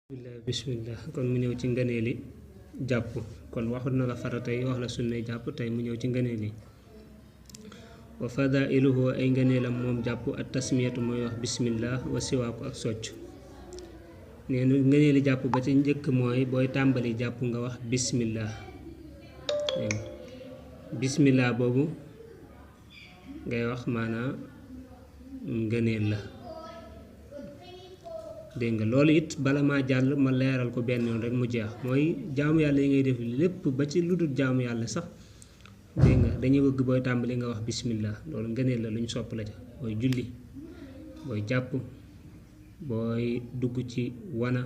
bismillah kon mu ñëw ci ngëneeli jàpp kon waxut na la farata yi wax la sunnay jàpp tey mu ñëw ci ngëneel yi wa fadailuhu ay ngëneelam moom jàpp at tasmiyatu mooy wax bismillah wa siwaaku ak socc nee na ngëneeli jàpp ba ci njëkk mooy booy tàmbali jàpp nga wax bismillah bismillah boobu ngay wax maanaa ngëneel la dégg nga loolu it bala maa jàll ma leeral ko benn yoon rek mu jeex mooy jaamu yàlla yi ngay def lépp ba ci lu dul jaamu yàlla sax dégg nga dañuy bëgg booy tàmbali nga wax bismillah loolu ngëneel la lu ñu sopp la ca booy julli booy jàpp booy dugg ci wana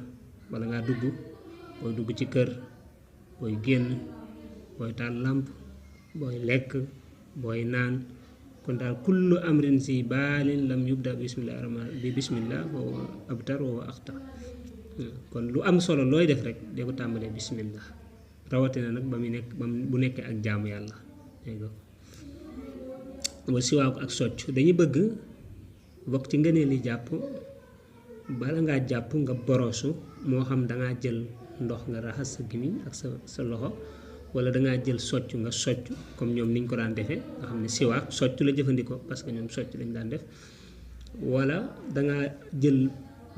wala ngaa booy dugg ci kër booy génn booy taal làmp booy lekk booy naan kon daal kullu amrin si baalin lam yubda bismillah wa abtar wa axta kon lu am solo looy def rek de ko tàmbalee bismillah rawatina nag bu nekkee ak jaamu yàlla dégg nga wa siwaaku ak socc dañuy bëgg bokk ci ngëneel li jàpp bala ngaa jàpp nga borosu moo xam dangaa jël ndox nga raxas sa gémmiñ ak sa loxo wala dangaa jël socc nga socc comme ñoom niñ ko daan defee nga xam ne siwaak socc la jëfandikoo parce que ñoom socc lañ daan def wala dangaa jël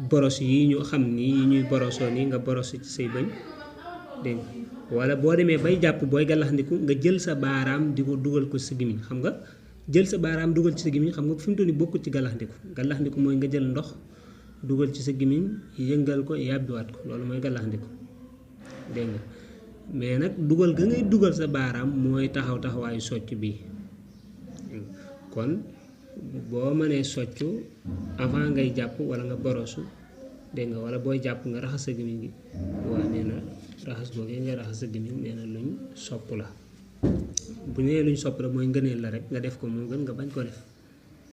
boros yi ñu xam ni yi ñuy borosoo nii nga borosu ci say bëñ dégg wala boo demee bay jàpp booy galaxndiku nga jël sa baaraam di ko dugal ko sa gémmiñ xam nga jël sa baaraam dugal ci sa gémmiñ xam nga fi mu toll nii bokkut ci galaxndiku mooy nga jël ndox dugal ci sa gémmiñ yëngal ko yàbbiwaat ko loolu mooy galaxndiku dégg nga mais nag dugal ga ngay dugal sa baaraam mooy taxawaayu socc bi kon boo mënee socc avant ngay jàpp wala nga borosu dégg nga wala booy jàpp nga raxas sa gémmiñ gi waa nee na raxas googu nga raxas sa gémmiñ nee na luñ sopp la bu nee luñ sopp la mooy ngëneel la rek nga def ko moo gën nga bañ ko def